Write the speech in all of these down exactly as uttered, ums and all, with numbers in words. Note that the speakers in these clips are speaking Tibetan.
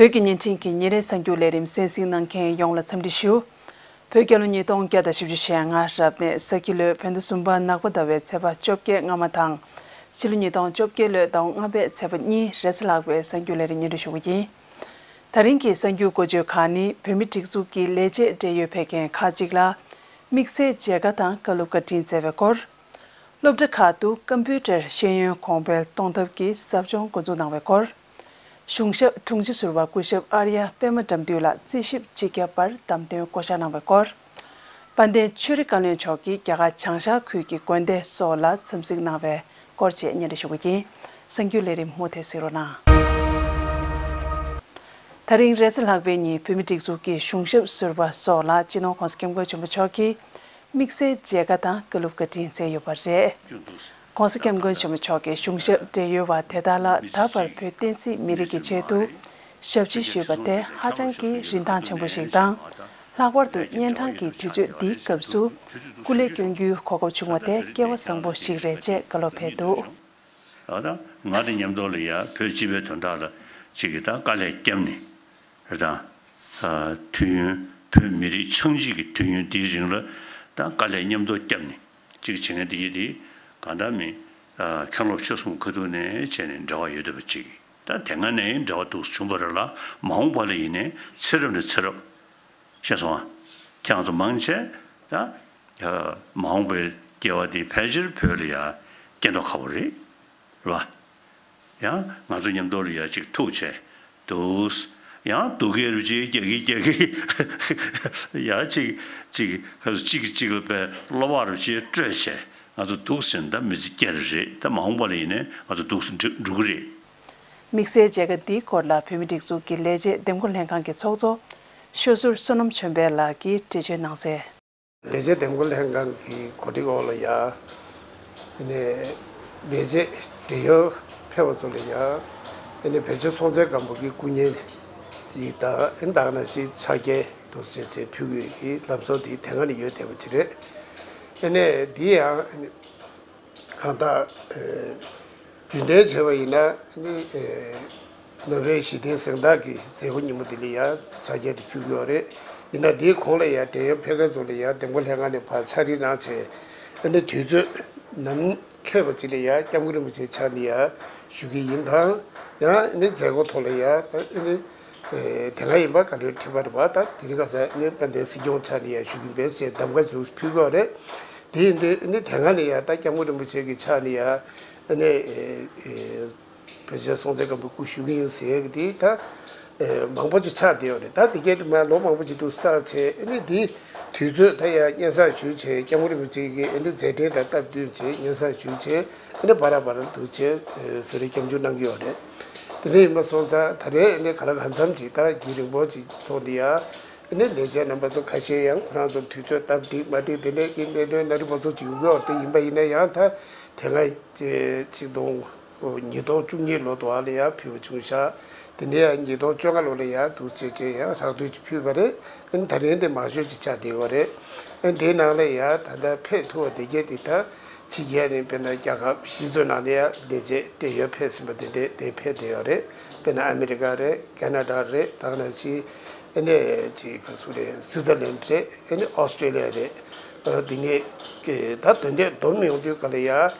བོད་ཀྱི་བརྙན་འཕྲིན་གྱི་ཉིན་རེའི་གསར་འགྱུར་ལས་རིམ་གསན་གཟིགས་གནང་མཁན་ཡོངས་ལ་འཚམས་འདྲི་ཞུ། བོད་རྒྱལ་ལོ་ཉིས་སྟོང་བརྒྱ་དང་བཞི་བཅུ་ཞེ་ལྔ་རབ་གནས་ས་ཁྱི་ལོའི་བོད་ཟླ་གསུམ་པ་ནག་པ་ཟླ་བའི་ཚེས་པ་བཅོ་བརྒྱད་སྔ་མ་དང་། ཕྱི་ལོ་ཉིས་སྟོང་བཅོ་བརྒྱད་ལོའི་ཟླ་བ་ལྔ་པའི་ཚེས་པ་གཉིས་རེས་གཟའ་ལྷག་པའི་གསར་འགྱུར་ལས་རིམ་སྙན་སྒྲོན་ཞུ་གི་ཡིན། ད་རིང་གི་གསར་འགྱུར་འགོ་བརྗོད་ཁག་ནི། བོད་མིའི་སྒྲིག་འཛུགས་ཀྱི་ལས་བྱེད་བགྲེས་ཡོལ་ཕེབས་མཁན་ཁག་ཅིག་ལ་དམིགས་བསལ་མཇལ་ཁ་དང་བཀའ་སློབ་བཀའ་དྲིན་སྩལ་བའི་སྐོར། སློབ་གྲྭ་ཁག་ཏུ་ཀམ་པུའུ་ཊར་ཤེས་ཡོན་གོང་འཕེལ་གཏོང་ཐབས་ཀྱི་ཟབ་སྦྱོང་འགོ་འཛུགས་གནང་བའི་སྐོར། གཞུང་ཞབས་དྲུང་ཆེ་ཟུར་པ་སྐུ་ཞབས་ཨར་ཡ་པད་མ་དགྲ་འདུལ་ལགས་རྩིས་ཞིབ་སྤྱི་ཁྱབ་པར་བདམས་ཐོན་བསྐོ་གཞག་གནང་བའི་སྐོར། དཔལ་ལྡན་ཆོས་རི་བཀའ་བློན་མཆོག་གིས་རྒྱ་གར་བྱང་ཤར་ཁུལ་གྱི་དགོན་སྡེ་སོགས་ལ་འཚམས་གཟིགས་གནང་བའི་སྐོར་བཅས་སྙན་སྒྲོན་ཞུ་གི་ཡིན། གསར་འགྱུར་ལས་རིམ་མུ་མཐུད་གཟིགས་རོགས་གནང་། ད་རིང་རེས་གཟའ་ལྷག་པའི་ཉིན་བོད་མིའི་སྒྲིག་འཛུགས་ཀྱི་གཞུང་ཞབས་ཟུར་པ་སོགས་ལ་སྤྱི་ནོར་༧གོང་ས་༧སྐྱབས་མགོན་ཆེན་པོ་མཆོག་གིས་དམིགས་བསལ་མཇལ་ཁ་དང་བཀའ་སློབ་བཀའ་དྲིན་སྩལ་ཡོད་པ་རེད། ༧གོང་ས་༧སྐྱབས་མགོན་ཆེན་པོ་མཆོག་གིས་གཞུང་ཞབས་བགྲེས་ཡོལ་བ་དེ་དག་ལ་ད་བར་བོད་བསྟན་སྲིད་མི་རིགས་ཀྱི་ཆེད་དུ་ཞབས་ཕྱི་ཞུས་པ་དེ་ཧ་ཅང་གི་རིན་ཐང་ཆེན་པོ་ཞིག་དང་། ལྷག་པར་དུ་གཉན་འཕྲང་གི་དུས་ཚོད་འདིའི་སྐབས་སུ་སྐུ་ལས་བསྐྱོན་རྒྱུའི་གོ་སྐབས་བྱུང་བ་དེ་སྐལ་བ་བཟང་པོ་ཞིག་རེད་ཅེས་བཀའ་སློབ་ཕེབས་འདུག། ད་ང་དང་མཉམ་དུ་ལ་ཡ་བོད་སྤྱི་པའི་དོན་དག་ལ་ཅིག་གི་ད་དཀའ་ལས་བརྒྱབ་ནས་རེད་ད། དུས་ཡུན་བོད་མི་རིགས་ཆགས་འཇིག་གི་དུས་ཡུན་འདིའི་རིང་ལ་ད་དཀའ་ལས་མཉམ་དུ་བརྒྱབ་ནས་ཅིག་བྱེད་མཁན་དེ་གྱིས་དེ་གང་ལྟར་མི་མཁན་སློབ་ཆོས་གསུམ་ཁ་ཐུག་ནས་བྱས་ནས་འབྲེལ་བ་ཡོད་བསྡད་པ་ཅིག་ད་དེ་སྔ་ནས་འབྲེལ་བ་འདུག་བྱུང་བ་རེད་ལ་མ་འོངས་པ་ལ་ཡིན་ནའི་ཚེ་རབས་ནས་ཚེ་རབས། ཤེས་སོང་ཨ། ཁྱེད་རང་ཚོ་མང་ཆེ་ད། མ་འོངས་པའི་སྐྱེ་བ་འདི་ཕལ་ཆེར་བོད་ལ་ཡ་སྐྱེ་མདོག་ཁ་པོ་རེད། རེད་བ། ཡང་ང་ཚོ་མཉམ་དུ་ལ་ཡ་ཅིག་ཐུག་བྱས་འདུག། ཡང་སྡུག་སྐད་རུ་ཅིག་རྒྱག་གི་རྒྱག་གི་ཡ་ཅིག་ཅིག་ཁ་སུ་གཅིག་གིས་གཅིག་ལ་པའི་བློ་བག་རུ་ཅིག་སྤྲོད་བྱས་ང་ཚོ་འདུག་ཟེར་ད་མི་ཚེ་སྐྱེལ་རེད། ད་མ་འོངས་པ་ལ་ཡིན་ནའི་ང་ཚོ་འདུག་ཟེར་འགྲོ་གི་རེད། དམིགས་བསལ་མཇལ་ཁ་འདིའི་སྐོར་ལ་བོད་མིའི་སྒྲིག་འཛུགས་ཀྱི་ལས་བྱེད་འདེམས་བསྐོ་ལྷན་ཁང་གི་ཚོགས་གཙོ་ཤོད་ཟུར་བསོད་ནམས་ཆོས་འཕེལ་ལགས་ཀྱིས་འགྲེལ་བརྗོད་གནང་གསལ། ལས་བྱེད་འདེམས་བསྐོ་ལྷན་ཁང་གི་གོ་སྒྲིག་འོག་ལ་ཡ། ནས་ལས་བྱེད་བགྲེས་ཡོལ་ཕེབས་པ་ཚོ་ལ་ཡ། ནས་བོད་ཆེན་སྲོང་བཙན་སྒམ་པོ་གི་སྐུ་བརྙན་ཅིག་དང་ད་ག་ནང་བཞིན་ཕྱག་འཁྱེར་དུ་བྱས་བྱས་ཕུལ་དགོས་ཀྱི་ལམ་སྲོལ་དེ་དེ་སྔ་ནས་ཡོད་བསྡད་པ་ཅིག་རེད། ནས་འདི་ཡང་། གང་ལྟར། རྒྱུན་ལྡན་བྱས་པ་ཡིན་ན་ནི། ནོ་བེལ་ཞི་བདེའི་གཟེངས་རྟགས་ཀྱི་མཛད་སྒོ་ཉིན་མོ་འདི་ལ་ཡང་ཕྱག་འཁྱེར་དེ་ཕུལ་གྱི་ཡོད་རེད། ཡིན་ན་འདིའི་གོང་ལ་ཡང་བགྲེས་ཡོལ་ཕེབས་མཁན་ཚོ་ལ་ཡང་འདེམས་བསྐོ་ལྷན་ཁང་ནས་ཕར་ཕྱག་བྲིས་གནང་བྱས་ཨ་ནི་དུས་ཚོད་ནམ་འཁེལ་བ་ཅིག་ལ་ཡང་སྐྱབས་མགོན་རིན་པོ་ཆེའི་ཕྱག་ནས་ཡང་ཞུ་གི་ཡིན་དང་ཡང་ཨ་ནི་མཛད་སྒོ་ཐོག་ལ་ཡང་ཨ་ནི། དེ་སྔ་ཡིན་པ་ག་ལེར་ཁྲི་པ་རེད་པ། ད་དེ་རིང་ཁ་སང་ནི་དཔལ་ལྡན་སྲིད་སྐྱོང་ཕྱག་ནས་ཡང་ཞུ་གི་འབད་ཟེར་གདམ་ག་ཚུར་ཕུལ་གི་ཡོད་རེད། དེ་ཡིན་དུས་ནི་དེ་སྔ་ནས་ཡང་ད་སྐྱབས་མགོན་རིན་པོ་ཆེ་གི་ཕྱག་ནས་ཡང་ནི་བོད་ཆེན་སྲོང་བཙན་སྒམ་པོའི་སྐུ་ཞུ་གི་ཡིན་ཟེར་གི་དེ་ད་མང་པོ་ཅིག་ཆགས་བསྡད་ཡོད་རེད། ད་དེ་གས་དེ་མ་ལོ་མང་པོ་ཅིག་འདུག་བསགས་བྱས་ནི་དེ་དུས་ཚོད་ད་ཡང་སྙན་སེང་ཞུས་བྱས་སྐྱབས་མགོན་རིན་པོ་ཆེ་གི་ནི་མཛད་འཕྲིན་དང་སྟབས་བསྟུན་བྱས་སྙན་སེང་ཞུས་བྱས་ནི་བར་བར་འདུག་བྱས་བཟོ་རིག་སྐྱབས་འཇུག་གནང་གི་ཡོད་རེད། དེ་འདྲ་ཡིན་པ་སོང་ཙང་ད་རེས་ནི་ག་ལ་གང་འཚམ་ཅིག་ད་རྒྱུན་རིང་པོ་ཅིག་ཐོག་ནས་ཡང་ནི་ལས་བྱེད་རྣམ་པ་ཚོ་ཁ་ཤས་ཡང་ཁོ་རང་ཚོ་དུས་ཚོད་སྟབས་འགྲིག་མ་འགྲིག་དེ་འདྲའི་གི་གནད་དོན་སྣ་རིགས་པ་ཚོ་ཅིག་ཡོང་གི་ཡོད་རེད། ཡིན་པ་ཡིན་ན་ཡང་ད་དེ་སྔ་ཆིག་སྟོང་ཉིས་སྟོང་བཅུ་གཉིས་ལོ་དུ་བ་ལ་ཡང་ཕུལ་བ་བྱུང་ཤག་དེ་ནས་ཡང་ཉིས་སྟོང་བཅོ་ལྔ་ལོ་ལ་ཡང་འདུག་བྱས་བྱས་ཡང་ལྷག་བསྡུས་ཅིག་ཕུལ་བ་རེད། ཨ་ནི་ད་རིང་དེ་མང་ཤོས་ཅིག་ཆགས་བསྡད་ཡོད་རེད། ཨ་ནི་དེའི་ནང་ལ་ཡང་ད་ལྟ་ཕེབས་ཐུབ་པ་དེ་གས་དེ་ད། ཕྱི་རྒྱལ་ནས་དཔེར་ན་རྒྱལ་ཁབ་གཞི་ཚོའི་ནང་ནས་ཡང་ལས་བྱེད་བགྲེས་ཡོལ་ཕེབས་ཟིན་པ་དེ་འདྲས་དེ་ཕེབས་བསྡད་ཡོད་རེད། དཔེར་ན་ཨ་མི་རི་ཀ་རེད། ཁ་ན་ཌ་རེད། ད་ག་ནང་བཞིན་ཨ་ནི་ཅིག་ག་ཚོད་རེད། སུའི་ཙར་ལན་རེད། ཨ་ནི་ཨོ་སི་ཀྲེ་ལི་ཡ་རེད། འདི་ནས་ད་དོན་དེ་བསྡོམས་ཡོང་དུས་ག་ལ་ཡ་ཨ་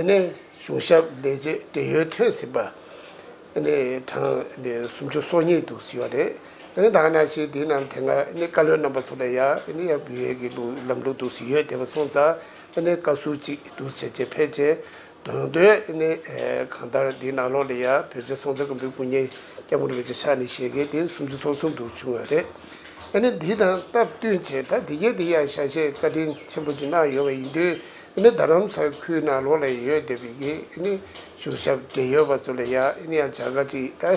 ནི་གཞུང་ཞབས་ལས་བྱེད་བགྲེས་ཡོལ་ཐོན་ཟིན་པ་ཨ་ནི་གྲངས་ཨ་ནི་སུམ་ཅུ་སོ་གཉིས་འདུག་ཟེར་བ་རེད། ཨ་ནི་ད་ག་ནང་བཞིན་འདིའི་ནང་དེ་སྔ་ཨ་ནི་བཀའ་བློན་རྣམ་པ་ཚོ་ལ་ཡ་ཨ་ནི་ཡ་འབུལ་ཡས་ཀྱི་ལམ་ལུགས་འདུག་ཟེར་ཡོད་བསྡད་པ་སོང་ཙང་། ཨ་ནི་བཀའ་ཟུར་གཅིག་འདུག་བྱས་བྱས་ཕལ་ཆེར་དོན་དོན་ཨ་ནི་གང་ལྟར་འདིའི་ནང་ལོགས་ལ་ཡ་བོད་ཆེན་སྲོང་བཙན་སྒམ་པོའི་སྐུ་བརྙན་སྐྱབས་མགོན་རིན་པོ་ཆེ་ཕྱག་ནས་བཞེས་མཁན་དེ་སུམ་ཅུ་སོ་གསུམ་འདུག་བྱུང་བ་རེད། ཨ་ནི་འདི་དང་སྟབས་བསྟུན་བྱས་ད་འདི་གས་འདི་ཡང་ཞལ་བཞེས་བཀའ་དྲིན་ཆེན་པོ་ཅིག་གནང་ཡོད་པ་ཡིན་དུས་ཨ་ནི་རྡ་རམ་ས་ཁུལ་ནང་ལོགས་ལ་ཡོད་བསྡད་པའི་གི་ཨ་ནི་གཞུང་ཞབས་བགྲེས་ཡོད་པ་ཚོ་ལ་ཡ་ཨ་ནི་ཡང་བྱ་དགའ་ཅིག་ད།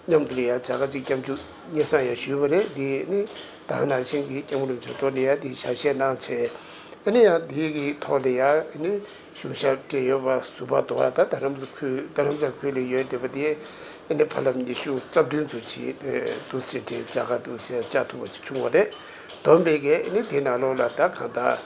མཉམ་དུ་ལ་ཡང་བྱ་དགའ་ཅིག་སྐྱབས་འཇུག་སྙན་སེང་ཡང་ཞུས་པ་རེད། འདི་ནི་ད་ག་ནང་བཞིན་གྱི་སྐྱབས་མགོན་རིན་པོ་ཆེ་ཐོག་ནས་ཡང་འདི་ཞལ་བཞེས་གནང་བྱས། ཨ་ནི་ཡང་འདི་གི་ཐོག་ལ་ཡང་ཨ་ནི་གཞུང་ཞབས་བགྲེས་ཡོད་པ་ཟུར་པ་དོ་བ་ད་རྡ་རམ་ས་ཁུལ་རྡ་རམ་ས་ཁུལ་ལ་ཡོད་བསྡད་པ་དེ་ཨ་ནི་ཕ་ལམ་ཉི་ཤུ་རྩ་བདུན་ཙམ་ཅིག་འདུག་སེ་བྱས་བྱ་དགའ་འདུག་སེ་བཅར་ཐུབ་པ་ཅིག་བྱུང་བ་རེད། བསྡོམས་པས་ཀྱི་ཨ་ནི་དེ་ནང་ལོགས་ལ་ད་གང་ལྟར།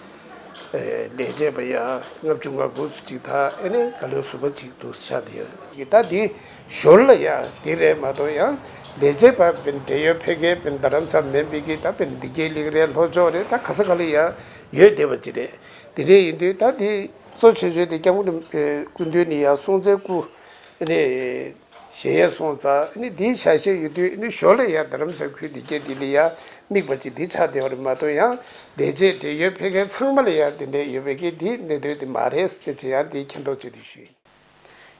ལས་བྱེད་པ་ཡང་ལྔ་བཅུ་ང་དགུ་ཙམ་ཅིག་དང་ཨ་ནི་ག་ལེར་ཟུར་པ་ཅིག་འདུག་ཆགས་བསྡད་ཡོད། ད་འདི་ཞོར་ལ་ཡང་འདི་རེད་མ་གཏོགས་ཡང་ལས་བྱེད་པ་བན་འབྲེལ་ཡོད་ཕལ་སྐད་བན་རྡ་རམ་ས་ལ་མེད་པའི་གི་ད་བན་འདི་གའི་ལིག་རེད། ལྷོ་ཕྱོགས་རེད། ད་ག་ས་ག་ལ་ཡང་ཡོད་བསྡད་པ་ཅིག་རེད། དེ་འདྲ་ཡིན་དུས་ད་འདི་གཙོ་ཆེ་ཤོས་དེ་སྐྱབས་མགོན་སྐུ་མདུན་ནས་ཡང་སྲོང་བཙན་སྐུ་ཨ་ནི་ཞལ་གསུངས་ཙང་ཨ་ནི་འདིའི་ཆ་ཤས་ཡོད་དུས་ཨ་ནི་ཞོར་ལ་ཡང་རྡ་རམ་ས་ཁུལ་འདི་གའི་འདི་ལ་ཡང་དམིགས་པ་ཅིག་འདི་ཆགས་བསྡད་པ་རེད་མ་གཏོགས་ཡང་ལས་བྱེད་འབྲེལ་ཡོད་ཕལ་སྐད་ཚང་མ་ལ་ཡང་དེ་འདྲ་ཡོད་པའི་གི་འདི་གནད་དོན་འདི་མ་རེད་ཅེས་ཀྱི་ཡང་འདི་མཁྱེན་རྟོགས་ཅིག་འདི་ཞུས་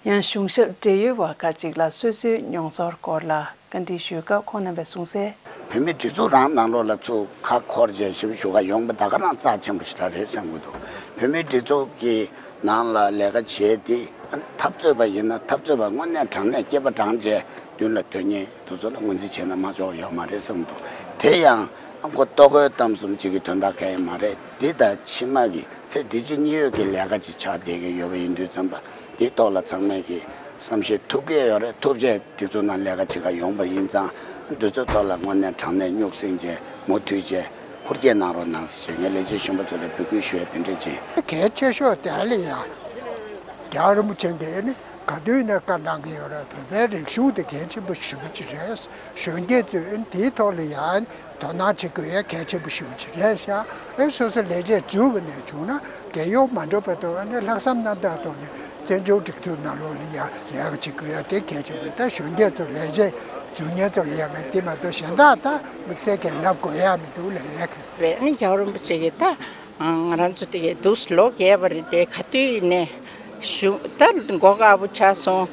ཡིན། ཡང་གཞུང་ཞབས་འབྲེལ་ཡོད་པ་ཁག་ཅིག་ལ་སོ་སོའི་མྱོང་ཚོར་སྐོར་ལ་བཀའ་འདྲི་ཞུས་སྐབས་ཁོང་རྣམ་པས་གསུངས་གསལ། བོད་མིའི་སྒྲིག་འཛུགས་རང་ནང་ལོགས་ལ་ཚུར་ཁ་འཁོར་བྱས་ཞིབ་ཞུ་ག་ཡོང་བ་ད་ག་རང་རྩ་ཆེན་པོ་ཞེ་དྲག་རེད་བསམ་གྱི་འདུག་བོད་མིའི་སྒྲིག་འཛུགས་ཀྱི་ནང་ལ་ལས་ཀ་བྱས་ཏེ་འཐབ་རྩོད་པ་ཡིན་ན་འཐབ་རྩོད་པ་དངོས་གནས་དྲང་གནས་སྐྱེས་པ་དྲང་བྱས་མདུན་ལ་སྡོད་མཁན་དེ་ཚོ་ལ་ངོས་འཛིན་བྱས་ན་མ་ཆོག་ཡོད་མ་རེད་བསམ་གྱི་འདུག་དེ་ཡང་ཁོ་ལྟོ་གོས་གཏམ་གསུམ་གཅིག་གི་དོན་དག་གང་ཡང་མ་རེད། འདི་ད་ཕྱི་མ་གི་ཚེ་འདི་ཕྱི་གཉིས་ཡོད་ཀྱི་ལས་ཀ་ཅིག་ཆགས་བསྡད་ཀྱི་ཡོད་པ་ཡིན་དུས་ཙམ་པ་འདིའི་ཐོག་ལ་ཚང་མས་ཀྱི་བསམ་ཤེས་ཐུབ་ཀྱི་ཡོད་རེད། ཐུབ་བྱས་སྒྲིག་འཛུགས་ནང་ལས་ཀ་བྱེད་ག་ཡོང་པ་ཡིན་ཙང་འདི་ཚོའི་ཐོག་ལ་དངོས་གནས་དྲང་གནས་སྙུག་སེང་བྱས་མུ་མཐུད་བྱས་ཧུར་སྐྱེད་གནང་རོགས་གནང་ཟེར་བྱས་ངས་ལས་བྱེད་གཞོན་པ་ཚོ་ལ་འབོད་སྐུལ་ཞུ་ཡ་དེ་འདྲ་བྱས། གལ་ཆེ་ཤོས་དེ་ལ་ཡང་རྒྱལ་བ་རིན་པོ་ཆེ་གིས་ནི་ག་དུས་ནས་བཀའ་གནང་གི་ཡོད་རེད། བོད་པའི་རིག་གཞུང་དེ་གལ་ཆེན་པོ་ཞེ་པོ་ཅིག་རེད། གཞོན་སྐྱེས་ཚོས་ཨ་ནི་དེའི་ཐོག་ལ་ཡང་དོ་སྣང་བྱེད་དགོས་ཡ་གལ་ཆེན་པོ་ཞེ་པོ་ཅིག་རེད་ཤག་ཨེ་སོ་སོ་ལས་བྱེད་འཛུལ་བ་ནས་བྱུང་ན་རྒས་གཡོག་མ་འགྲོ་བར་དུ་ཨ་ནི་ལྷག་བསམ་རྣམ་དག་ཐོག་ནས་བཙན་བྱོལ་སྒྲིག་འཛུགས་ནང་ལོགས་ལ་ཡང་ལས་ཀ་བྱེད་དགོས་ཡ་དེ་གལ་ཆེན་པོ་རེད། ད་གཞོན་སྐྱེས་ཚོ་ལས་བྱེད་འཛུལ་མཁན་ཚོ་ལ་ཡང་ངས་དེ་མ་གཏོགས་གཞན་དག་ད་དམིགས་བསལ་གྱི་ལབ་དགོས་ཡ་མི་འདུག་ལས་ཡ་གི་རེད། ཨ་ནི་རྒྱལ་བ་རིན་པོ་ཆེ་གིས་ད་ང་རང་ཚོ་དེ་གའི་འདུག་ལོ་རྒས་པ་རེད་དེ་ག་དུས་ཡིན་ནའི་གཞུང་ད་མགོ་དཀར་པོ་ཆགས་སོང་།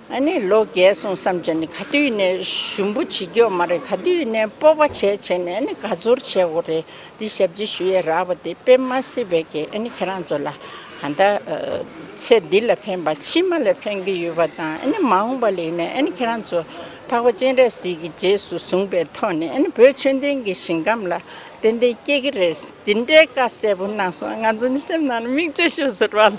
ཨ་ནི་ལོ་རྒས་སོང་བསམ་བྱས་ནས་ག་དུས་ནས་ཞུམ་པོ་བྱེད་རྒྱུ་མ་རེད། ག་དུས་ནས་སྤོབས་པ་བྱས་བྱས་ནས་ཨ་ནི་དགའ་ཚོར་བྱེད་དགོས་རེད། འདི་ཞབས་ཕྱི་ཞུ་ཡས་རག་པ་དེ་དཔེ་མ་སྲིད་པའི་གི་ཨ་ནི་ཁྱེད་རང་ཚོ་ལ་གང་ལྟར་ཚེ་འདི་ལ་ཕན་པ་ཕྱི་མ་ལ་ཕན་གི་ཡོད་པ་དང་ཨ་ནི་མ་འོངས་པ་ལ་ཡིན་ནའི་ཨ་ནི་ཁྱེད་རང་ཚོ་འཕགས་པ་སྤྱན་རས་གཟིགས་ཀྱི་རྗེས་སུ་བཟུང་པའི་ཐོག་ནས་ཨ་ནི་བོད་ཆོས་ལྡན་གྱི་ཞིང་ཁམས་ལ་ཏན་ཏན་སྐྱེ་གི་རེད། འདི་འདྲའི་བཀའ་གསལ་པོ་གནང་སོང་། ང་ཚོ་ནི་སེམས་ནང་ལ་མིག་ཆུ་ཤོར་ཟེར་བ་ལ།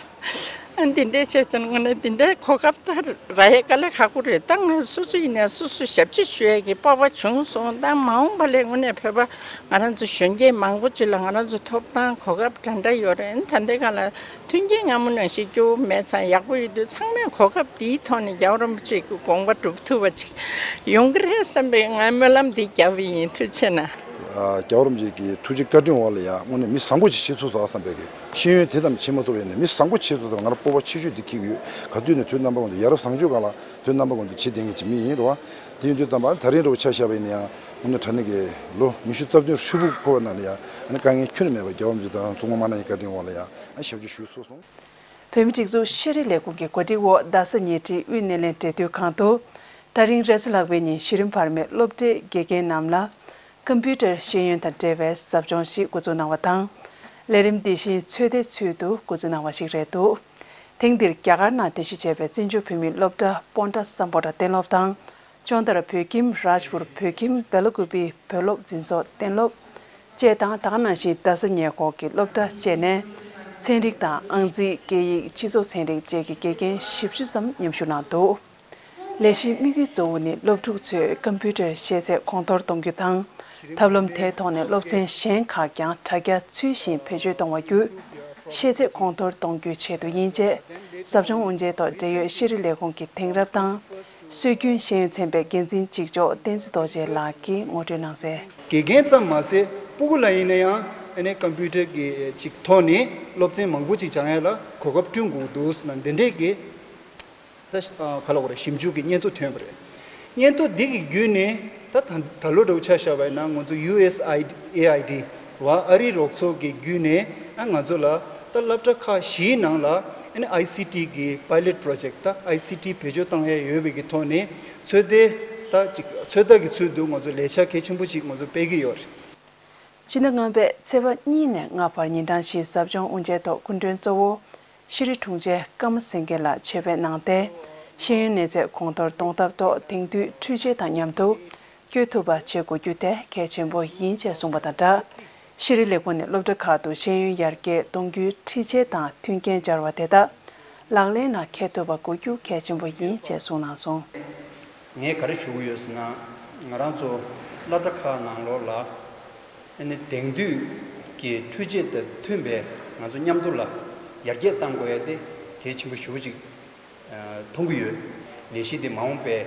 ཨ་འདི་འདྲའི་བྱས་ཙང་དངོས་གནས་འདི་འདྲའི་གོ་སྐབས་ད་རག་ཡས་དཀའ་ལས་ཁག་པོ་རེད། ད་ང་སོ་སོ་ཡིན་ནའི་སོ་སོ་ཞབས་ཕྱི་ཞུ་ཡས་ཀྱི་སྤོབས་པ་བྱུང་སོང་། ད་མ་འོངས་པ་ལ་དངོས་གནས་བོད་པ་ང་རང་ཚོ་གཞོན་སྐྱེས་མང་པོ་ཅིག་ལ་ང་རང་ཚོ་ཐོབ་ཐང་གོ་སྐབས་འདྲ་འདྲ་ཡོད་རེད། ད་ལྟའི་སྒང་ལ་མཐུན་རྐྱེན་སྔ་མོ་ནང་བཞིན་སྐྱོ་བོ་མེད་ཙང་ཡག་པོ་ཡོད་དུས་ཚང་མས་གོ་སྐབས་འདིའི་ཐོག་ནས་རྒྱལ་བ་རིན་པོ་ཆེ་གི་དགོངས་པ་སྒྲུབ་ཐུབ་པ་ཅིག་ཡོང་གི་རེད་བསམ་པའི་ངའི་སྨོན་ལམ་འདི་བརྒྱབ་པ་ཡིན། ཐུགས་རྗེ་ཆེ་གནང་། རྒྱལ་བ་རིན་པོ་ཆེ་གི་ཐུགས་རྗེ་བཀའ་དྲིན་འོག་ལ་ཡང་དངོས་གནས་མི་བཟང་པོ་ཞིག་བྱེད་ཐུབ་སོང་བསམ་པའི་གི་ཤེས་ཡོན་དེ་ཙམ་བྱེད་མ་ཐུབ་པ་ཡིན་ནའི་མི་བཟང་པོ་བྱེད་ཐུབ་སོང་། ང་རང་སྤོབས་པ་ཆེ་ཤོས་དེ་འཁྱེར་གི་ཡོད། ག་དུས་ནས་དུས་རྣམ་པ་གང་དུ་ཡ་རབས་བཟང་སྤྱོད་སྒང་ལ་དུས་རྣམ་པ་གང་དུ་བྱེད་བསྡད་མཁན་ཅིག་མི་ཡིན་རེད་བ། དེ་ཡིན་དུས་ཙམ་པ་ད་རིང་འདྲ་བོ་ཆ་བཞག་པ་ཡིན་ན་ཡང་དངོས་གནས་དྲང་གནས་ཀྱི་ལོ་ཉི་ཤུ་རྩ་བདུན་ཧྲིལ་པོ་འཁོར་བ་ནང་ལ་ཡང་དཀའ་ངལ་ཁྱོན་ནས་མེད་པ་རྒྱལ་བ་རིན་པོ་ཆེ་དང་མཚོ་སྔོན་མ་ན་ཡི་བཀའ་དྲིན་འོག་ལ་ཡང་ཞབས་ཕྱི་ཞུས་ཚུགས་སོང་། བོད་མིའི་སྒྲིག་འཛུགས་ཤེས་རིག་ལས་ཁུངས་ཀྱི་གོ་སྒྲིག་འོག་རྡ་ས་ཉེ་འཁྲིས་དབུས་སྣེ་ལེན་འབྲེལ་མཐུད་ཁང་དུ། ད་རིང་རེས་གཟའ་ལྷག་པའི་ཉིན་གཞི་རིམ་བར་མའི་སློབ་གྲྭའི་དགེ་རྒན་རྣམས་ལ་ཀམ་པུ་ཊར་ཤེས་ཡོན་དང་འབྲེལ་བའི་ཟབ་སྦྱོང་ཞིག་འགོ་འཛུགས་གནང་བ་དང་། ལས་རིམ་འདི་བཞིན་ཚོད་ལྟའི་ཚུལ་དུ་འགོ་འཛུགས་གནང་བ་ཞིག་རེད་འདུག་ཐེངས་འདིར་རྒྱ་གར་ནང་རྟེན་གཞི་བྱས་པའི་བཙན་བྱོལ་བོད་མིའི་སློབ་གྲྭ་པོན་ཊ་སམ་བྷོ་ཊ་གཏན་སློབ་དང་། ཅོང་ཏར་བོད་ཁྱིམ་རཱཇ་པུར་བོད་ཁྱིམ་སྦེ་ལ་ཀུ་པི་བོད་སློབ་འཛིན་ཚོགས་གཏན་སློབ་བཅས་དང་། ད་ག་ནང་བཞིན་རྡ་ས་ཉེ་འཁོར་གྱི་སློབ་གྲྭ་བཅས་ནས་ཚན་རིག་དང་ཨང་རྩིས། སྐད་ཡིག་སྤྱི་ཚོགས་ཚན་རིག་བཅས་ཀྱི་དགེ་རྒན་བཞི་བཅུ་ཙམ་མཉམ་ཞུགས་གནང་འདུག་ལས་གཞིའི་དམིགས་ཡུལ་གཙོ་བོ་ནི་སློབ་ཕྲུག་ཚོས་ཀམ་པུ་ཊར་ཤེས་ཚད་གོང་མཐོར་གཏོང་རྒྱུ་དང་། ཐབས་ལམ་དེའི་ཐོག་ནས་སློབ་ཚན་གཞན་ཁག་ཀྱང་དྲ་རྒྱ་ཚུལ་བཞིན་བེད་སྤྱོད་གཏོང་བ་བརྒྱུད། ཤེས་ཚད་གོང་མཐོར་གཏོང་རྒྱུའི་ཆེད་དུ་ཡིན་ཅེས། ཟབ་སྦྱོང་དབུ་འབྱེད་ཐོག་འབྲེལ་ཡོད་ཤེས་རིག་ལས་ཁུངས་ཀྱི་དེང་རབས་དང་། སྲོལ་རྒྱུན་ཤེས་ཡོན་ཚན་པའི་འགན་འཛིན་གཅིག་ལྕོགས་བསྟན་འཛིན་རྡོ་རྗེ་ལགས་ཀྱིས་ངོ་སྤྲོད་གནང་གསལ། དགེ་རྒན་ཙམ་མ་ཟད་སྤུ་གུ་ལ་ཡིན་ན་ཡང་ཨ་ནི་ཀམ་པུ་ཊར་གྱི་ཅིག་ཐོག་ནས་སློབ་ཚན་མང་པོ་ཅིག་སྦྱང་ཡ་ལ་གོ་སྐབས་བསྐྲུན་དགོས་འདུག་ཟེར་ན་འདི་འདྲས་ཀྱི་ད་ག་ལ་གོ་རེ་ཞིབ་འཇུག་གི་སྙན་ཐོ་ཐོན་པ་རེད། སྙན་ཐོ་འདི་གི་བརྒྱུད་ནས་ད་ད་ད་ལོ་འདྲ་བོ་ཆ་བཞག་པ་ཡིན་ན་ང་ཚོ་ཡུ་ཨེས་ཨེ་ཨའི་ཌི་བ་ཨ་རིའི་རོགས་ཚོགས་ཀྱི་བརྒྱུད་ནས་ཨ་ང་ཚོ་ལ་ད་སློབ་གྲྭ་ཁག་བཞིའི་ནང་ལ་ཨ་ནི་ཨའི་སི་ཊི་གི་པའི་ལེཊ་པྲོ་ཇེཀ་ད་ཨའི་སི་ཊི་བེད་སྤྱོད་བཏང་ཡ་ཡོད་པའི་གི་ཐོག་ནས་ཚོད་ལྟའི་ད་ཅིག་ཚོད་ལྟ་གི་ཚུལ་དུ་ང་ཚོ་ལས་འཆར་གལ་ཆེན་པོ་ཅིག་ང་ཚོ་སྤེལ་གི་ཡོད་རེད། ཕྱི་ཟླ་ལྔ་པའི་ཚེས་པ་གཉིས་ནས་ལྔ་བར་ཉིན་གྲངས་བཞིའི་ཟབ་སྦྱོང་དབུ་འབྱེད་ཐོག་སྐུ་མགྲོན་གཙོ་བོ་ཤེས་རིག་དྲུང་ཆེ་ཀརྨ་སེང་གེ་ལགས་ཆེད་ཕེབས་གནང་སྟེ། ཤེས་ཡོན་གནས་ཚད་གོང་མཐོར་གཏོང་ཐབས་ཐོག་དེང་དུས་འཕྲུལ་ཆས་དང་མཉམ་དུ་སྐྱོད་ཐུབ་པ་བྱེད་དགོས་རྒྱུ་དེ་གལ་ཆེན་པོ་ཡིན་ཅེས་གསུངས་པ་དང་སྦྲགས། ཤེས་རིག་ལས་ཁུངས་ནས་སློབ་གྲྭ་ཁག་ཏུ་ཤེས་ཡོན་ཡར་རྒྱས་གཏོང་རྒྱུའི་འཕྲུལ་ཆས་དང་མཐུན་རྐྱེན་སྦྱར་བ་དེ་དག་ལག་ལེན་ནང་འཁེལ་ཐུབ་པ་དགོས་རྒྱུ་གལ་ཆེན་པོ་ཡིན་ཅེས་གསུངས་གནང་སོང་། ངས་ག་རེ་ཞུ་གི་ཡོད་ཟེར་ན། ང་རང་ཚོ་སློབ་གྲྭ་ཁག་ནང་ལོགས་ལ་ཨ་ནི་དེང་དུས་ཀྱི་འཕྲུལ་ཆས་དང་མཐུན་པའི་ ང་ཚོ་མཉམ་དུ་ལ་ཡར་རྒྱས་གཏང་དགོས་ཡ་དེ་གལ་ཆེན་པོ་ཞེ་པོ་ཅིག་ཨ་མཐོང་གི་ཡོད། ལས་གཞི་དེ་མ་འོངས་པའི་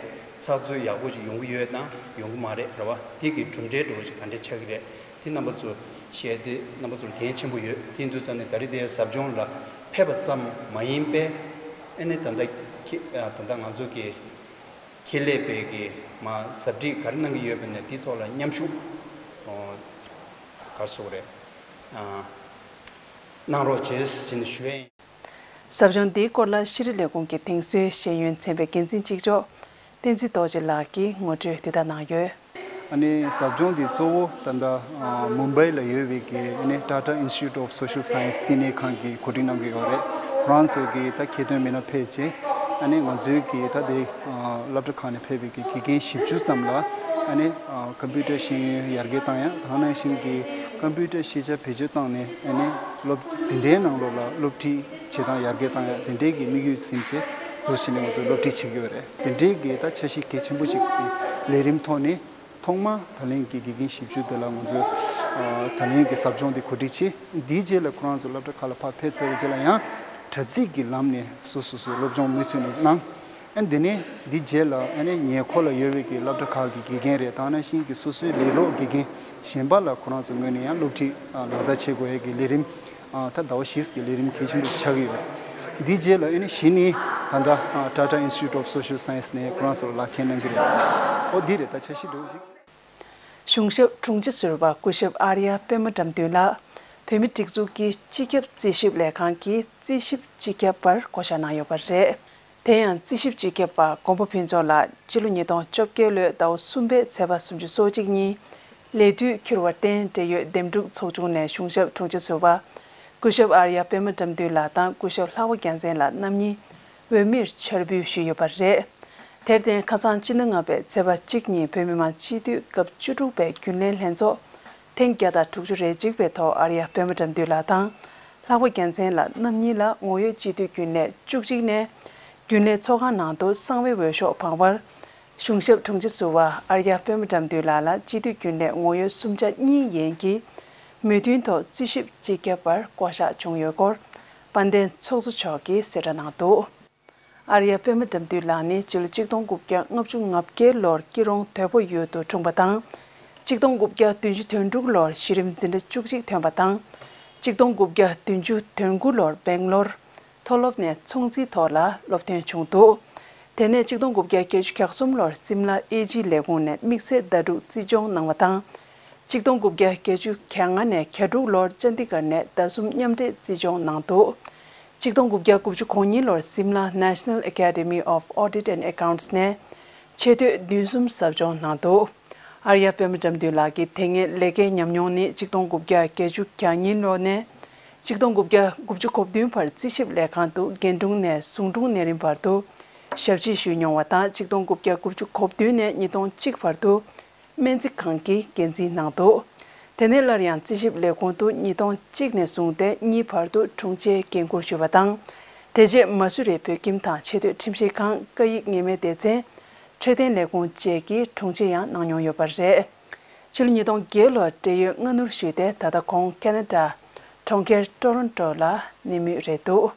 ཚགས་ཚུད་ཡག་པོ་ཅིག་ཡོང་གི་ཡོད་དང་ཡོང་གི་མ་རེད་རེད་བ། དེ་གི་གྲུབ་འབྲས་འདྲ་བོ་ཅིག་ག་འདྲ་ཆགས་ཀྱི་རེད། དེ་རྣམ་པ་ཚོ་བཤད་དེ་རྣམ་པ་ཚོར་འགན་ཆེན་པོ་ཡོད། དེ་ཡིན་དུས་ཙང་ནས་ད་རེས་དེ་ཟབ་སྦྱོང་ལ་ཕེབས་པ་ཙམ་མ་ཡིན་པས་ཨ་ནི་ད་ལྟ་ཁྱེད་ཨ་ད་ལྟ་ང་ཚོ་གི་ཁེ་ལས་པའི་གི་མ་ཟབ་ཁྲིད་ག་རེ་གནང་གི་ཡོད་པ་ནས་དེའི་ཐོག་ལ་མཉམ་ཞུགས་ཨོ་ག་རེ་ཟེར་དགོས་རེད། ཨ་གནང་རོགས་བྱེད་ཟེར་ནས་ཞུ་ཡས་ཡིན། ཟབ་སྦྱོང་འདིའི་སྐོར་ལ་ཤེས་རིག་ལས་ཁུངས་ཀྱི་དེང་སང་ཤེས་ཡོན་ཚན་པའི་འགན་འཛིན་གཅིག་ལྕོགས་བསྟན་འཛིན་རྡོ་རྗེ་ལགས་ཀྱིས་ངོ་སྤྲོད་དེ་ལྟར་གནང་ཡོད། ཨ་ནི་ཟབ་སྦྱོང་འདི་གཙོ་བོ་ད་ལྟ་ཨ་མུམ་བྷའི་ལ་ཡོད་པའི་གི་ཨ་ནི་Tata Institute of Social Science བསྟི་གནས་ཁང་གིས་གོ་སྒྲིག་གནང་གི་ཡོད་རེད། ཁོ་རང་ཚོ་གིས་ད་ཁྱད་ཐོན་མི་སྣ་ཕེབས་བྱས་ཨ་ནི་ང་ཚོའི་གི་ད་ལྟའི་ཨ་སློབ་གྲྭ་ཁག་ནས་ཕེབས་པའི་གི་དགེ་རྒན་བཞི་བཅུ་ཙམ་ལ་ཨ་ནི་ཨ་ཀམ་པུ་ཊར་ཤེས་ཡོན་ཡར་རྒྱས་བཏང་ཡ། དེ་ནང་བཞིན་གི་ཀམ་པུ་ཊར་ཤེས་བྱ་བེད་སྤྱོད་བཏང་ནས་ཨ་ནི་སློབ་འཛིན་གྲྭའི་ནང་ལོགས་ལ་སློབ་ཁྲིད་བྱེད་སྟངས་ཡར་རྒྱས་བཏང་ཡ་དེ་འདྲའི་གི་དམིགས་ཡུལ་འཛིན་བྱས་འདུག་བྱས་ནས་ང་ཚོས་སློབ་ཁྲིད་བྱེད་ཀྱི་ཡོད་རེད། དེ་འདྲའི་གི་ད་འཆར་གཞི་གལ་ཆེན་པོ་ཞིག་གི་ལས་རིམ་ཐོག་ནས་ཐོག་མ་ད་ལན་གྱི་དགེ་རྒན་བཞི་བཅུ་དེ་ལ་ང་ཚོས་ཨ་ད་ལན་གྱི་ཟབ་སྦྱོང་དེ་གོ་སྒྲིག་བྱས། འདིའི་རྗེས་ལ་ཁོ་རང་ཚོ་སློབ་གྲྭ་ཁག་ལ་ཕར་ཕེབས་ཚར་བའི་རྗེས་ལ་ཡང་དྲ་ཚིགས་ཀྱི་ལམ་ནས་སོ་སོ་སོའི་སློབ་སྦྱོང་མུ་མཐུད་ནས་གནང་། ཨ་འདི་ནས་འདིའི་རྗེས་ལ་ཨ་ནི་ཉེ་འཁོར་ལ་ཡོད་པའི་གི་སློབ་གྲྭ་ཁག་གི་དགེ་རྒན་རེད། དེ་ནང་བཞིན་གྱི་སོ་སོའི་ལས་རོགས་དགེ་རྒན་གཞན་པ་ལ་ཁོ་རང་ཚོའི་ངོས་ནས་ཡང་སློབ་ཁྲིད་ཨ་ལག་བསྟར་བྱེད་དགོས་ཡས་ཀྱི་ལས་རིམ་ཨ་ད་ཟླ་བ་བཞི་གི་ལས་རིམ་གལ་ཆེན་པོ་ཞིག་ཆགས་ཀྱི་ཡོད། འདིའི་རྗེས་ལ་ཨ་ནི་གཞི་ནས་ད་ལྟ་ཨ་Tata Institute of Social Science ནས་ཁོ་རང་ཚོར་ལག་འཁྱེར་གནང་གི་རེད། ཨོ་འདི་རེད། ད་འཆར་གཞི་འདྲ་བོ་ཞིག་གཞུང་ཞབས་དྲུང་ཆེ་ཟུར་པ་སྐུ་ཞབས་ཨར་ཡ་པད་མ་དགྲ་འདུལ་ལགས་བོད་མིའི་སྒྲིག་འཛུགས་ཀྱི་སྤྱི་ཁྱབ་རྩིས་ཞིབ་ལས་ཁང་གི་རྩིས་ཞིབ་སྤྱི་ཁྱབ་པར་བསྐོ་བཞག་གནང་ཡོད་པ་རེད། དེ་ཡང་རྩིས་ཞིབ་སྤྱི་ཁྱབ་པ་མགོན་པོ་ཕུན་ཚོགས་ལགས་སྤྱི་ལོ་ཉིས་སྟོང་བཅོ་བརྒྱད་ལོའི་ཟླ་བ་གསུམ་པའི་ཚེས་པ་སུམ་ཅུ་སོ་གཅིག་ཉིན་ལས་དུས་འཁྱོལ་བར་བརྟེན་འབྲེལ་ཡོད་འདེམས་སྒྲུག་ཚོགས་ཆུང་ནས་གཞུང་ཞབས་དྲུང་ཆེ་ཟུར་པ་སྐུ་ཞབས་ཨར་ཡ་པད་མ་དགྲ་འདུལ་ལགས་དང་སྐུ་ཞབས་ལྷག་པ་རྒྱལ་མཚན་ལགས་རྣམ་གཉིས་འོས་མིར་ཕྱིར་འབུལ་ཞུས་ཡོད་པ་རེད། དེར་བརྟེན་ཁ་སང་སྤྱི་ཟླ་ལྔ་པའི་ཚེས་པ་གཅིག་ཉིན་བོད་མི་མང་སྤྱི་འཐུས་སྐབས་བཅུ་དྲུག་པའི་རྒྱུན་ལས་ལྷན་ཚོགས་ཐེངས་བརྒྱ་དང་དྲུག་ཅུ་རེ་གཅིག་པའི་ཐོག་ཨར་ཡ་པད་མ་དགྲ་འདུལ་ལགས་དང་། ལྷག་པ་རྒྱལ་མཚན་ལགས་རྣམ་གཉིས་ལ་ངོ་ཡོད་སྤྱི་འཐུས་རྒྱུན་ལས་བཅུ་གཅིག་ནས་རྒྱུན་ལས་ཚོགས་ཁང་ནང་དུ་གསང་བའི་འོས་ཤོག་འཕངས་པར། གཞུང་ཞབས་དྲུང་ཆེ་ཟུར་པ་ཨར་ཡ་པད་མ་དགྲ་འདུལ་ལགས་ལ་སྤྱི་འཐུས་རྒྱུན་ལས་ངོ་ཡོད་སུམ་ཆ་གཉིས་ཡན་གྱིས་མོས་མཐུན་ཐོག་རྩིས་ཞིབ་སྤྱི་ཁྱབ་པར་བསྐོ་གཞག་བྱུང་ཡོད་སྐོར་དཔལ་ལྡན་ཚོགས་གཙོ་མཆོག་གིས་གསལ་བསྒྲགས་གནང་འདུག་ཨར་ཡ་པད་མ་དགྲ་འདུལ་ལགས་ནི་སྤྱི་ལོ་གཅིག་སྟོང་དགུ་བརྒྱ་ལྔ་བཅུ་ང་བརྒྱད་ལོར་སྐྱིད་རོང་དོལ་པོ་ཡུལ་དུ་འཁྲུངས་པ་དང་། གཅིག་སྟོང་དགུ་བརྒྱ་བདུན་ཅུ་དོན་དྲུག་ལོར་གཞི་རིམ་འཛིན་གྲྭ་བཅུ་གཅིག་ཐོན་པ་དང་། གཅིག་སྟོང་དགུ་བརྒྱ་བདུན་ཅུ་དོན་དགུ་ལོར་སྦེང་ལོར་མཐོ་སློབ་ནས་ཚོང་རྩིས་ཐོག་ལ་སློབ་ཐོན་བྱུང་འདུག་དེ་ནས་གཅིག་སྟོང་དགུ་བརྒྱ་བརྒྱད་ཅུ་གྱ་གསུམ་ལོར་སིམ་ལ་ཨེ་ཇི་ལས་ཁུངས་ནས་དམིགས་བསལ་ཟླ་དྲུག་རྩིས་སྦྱོང་གནང་བ་དང་། གཅིག་སྟོང་དགུ་བརྒྱ་བརྒྱད་ཅུ་གྱ་ལྔ་ནས་གྱ་དྲུག་ལོར་ཅན་དི་གར་ནས་ཟླ་གསུམ་མཉམ་འབྲེལ་རྩིས་སྦྱོང་གནང་འདུག་གཅིག་སྟོང་དགུ་བརྒྱ་དགུ་བཅུ་གོ་གཉིས་ལོར་སིམ་ལ་National Academy of Audit and Accounts ནས་ཆེས་མཐོའི་བདུན་གསུམ་ཟབ་སྦྱོང་གནང་འདུག་ཨར་ཡ་པད་མ་དགྲ་འདུལ་ལགས་ཀྱི་དེ་སྔའི་ལས་ཀའི་ཉམས་མྱོང་ནི་གཅིག་སྟོང་དགུ་བརྒྱ་བརྒྱད་ཅུ་གྱ་གཉིས་ལོ་ནས་གཅིག་སྟོང་དགུ་བརྒྱ་དགུ་བཅུ་གོ་བདུན་བར་རྩིས་ཞིབ་ལས་ཁང་དུ་རྒན་དྲུང་ནས་ཟུང་དྲུང་ནས་རིམ་བར་དུ་ཞབས་ཕྱི་ཞུས་མྱོང་བ་དང་གཅིག་སྟོང་དགུ་བརྒྱ་དགུ་བཅུ་གོ་བདུན་ནས་ཉིས་སྟོང་གཅིག་བར་དུ། སྨན་རྩིས་ཁང་གི་འགན་འཛིན་གནང་འདུག་དེ་ནས་སླར་ཡང་རྩིས་ཞིབ་ལས་ཁུངས་དུ་ཉིས་སྟོང་གཅིག་ནས་བཟུང་སྟེ་གཉིས་བར་དུ་དྲུང་ཆེའི་འགན་འཁུར་ཞུས་པ་དང་། དེ་རྗེས་མ་སུ་རི་བོད་ཁྱིམ་དང་ཆེས་མཐོའི་ཁྲིམས་ཞིབ་ཁང་། སྐད་ཡིག་ངེས་མེད་སྡེ་ཚན། འཕྲོད་བསྟེན་ལས་ཁུངས་བཅས་ཀྱི་དྲུང་ཆེ་ཡང་གནང་མྱོང་ཡོད་པ་རེད། ཕྱི་ལོ་ཉིས་སྟོང་བརྒྱད་ལོར་བགྲེས་ཡོལ་སྔ་སྣུར་ཞུས་ཏེ་ད་ལྟ་ཁོང་ཁེ་ན་ཌ་གྲོང་ཁྱེར་ཊོ་རོན་ཊོ་ལ་གནས་མུས་རེད་འདུག་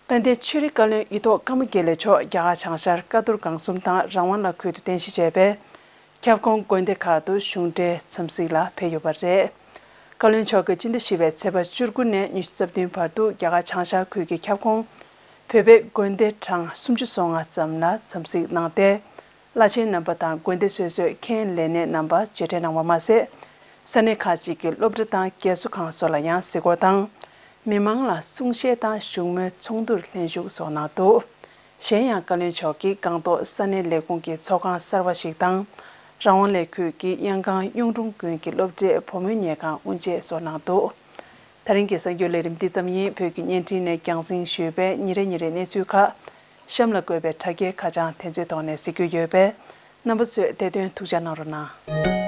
དཔལ་ལྡན་ཆོས་རིག་བཀའ་བློན་གཡུ་ཐོག་ཀརྨ་དགེ་ལེགས་མཆོག་རྒྱ་གར་བྱང་ཤར་ཀ་ཐོར་སྒང་གསུམ་དང་རང་དབང་ལ་ཁུལ་དུ་རྟེན་གཞི་བྱས་པའི་ཁྱབ་ཁོངས་དགོན་སྡེ་ཁག་ཏུ་གཞུང་འབྲེལ་འཚམས་གཟིགས་ལ་ཕེབས་ཡོད་པ་རེད། བཀའ་བློན་མཆོག་གིས་སྤྱི་ཟླ་བཞི་པའི་ཚེས་པ་བཅུ་དགུ་ནས་ཉི་ཤུ་རྩ་བདུན་བར་དུ་རྒྱ་གར་བྱང་ཤར་ཁུལ་གྱི་ཁྱབ་ཁོངས་བོད་པའི་དགོན་སྡེ་གྲངས་སུམ་ཅུ་སོ་ལྔ་ཙམ་ལ་འཚམས་གཟིགས་གནང་སྟེ། བླ་ཆེན་རྣམ་པ་དང་དགོན་སྡེ་སོ་སོའི་མཁན་ལས་སྣེ་རྣམ་པ་མཇལ་འཕྲད་གནང་བ་མ་ཟད། ས་གནས་ཁག་ཅིག་གི་སློབ་གྲྭ་དང་རྒས་གསོ་ཁང་སོགས་ལ་ཡང་གཟིགས་སྐོར་དང་། མི་མང་ལ་གསུང་བཤད་དང་བཞུགས་མོལ་ཚོགས་འདུར་ལྷན་ཞུགས་སོགས་གནང་འདུག་གཞན་ཡང་བཀའ་བློན་མཆོག་གིས་སྒང་ཏོག་ས་གནས་ལས་ཁུངས་ཀྱི་ཚོགས་ཁང་གསར་པ་ཞིག་དང་། རང་དབང་ལས་ཁུལ་གྱི་གཡང་ཁང་གཡུང་དྲུང་དགོན་གྱི་སློབ་གྲྭའི་བུ་མོའི་ཉལ་ཁང་དབུ་འབྱེད་སོགས་གནང་འདུག་དེ་རིང་གི་གསར་འགྱུར་ལས་རིམ་འདི་ཙམ་ཡིན། བོད་ཀྱི་བརྙན་འཕྲིན་ནས་རྒྱང་སྲིང་ཞུས་པའི་ཉིན་རེ་ཉིན་རེའི་གནས་ཚུལ་ཁག་གཤམ་ལ་འཁོད་པའི་དྲ་རྒྱའི་ཁ་བྱང་དེ་ཚོའི་ཐོག་ནས་གཟིགས་རྒྱུ་ཡོད་པས། རྣམ་པ་ཚོས་དེ་དོན་ཐུགས་འཇགས་གནང་རོགས་གནང་།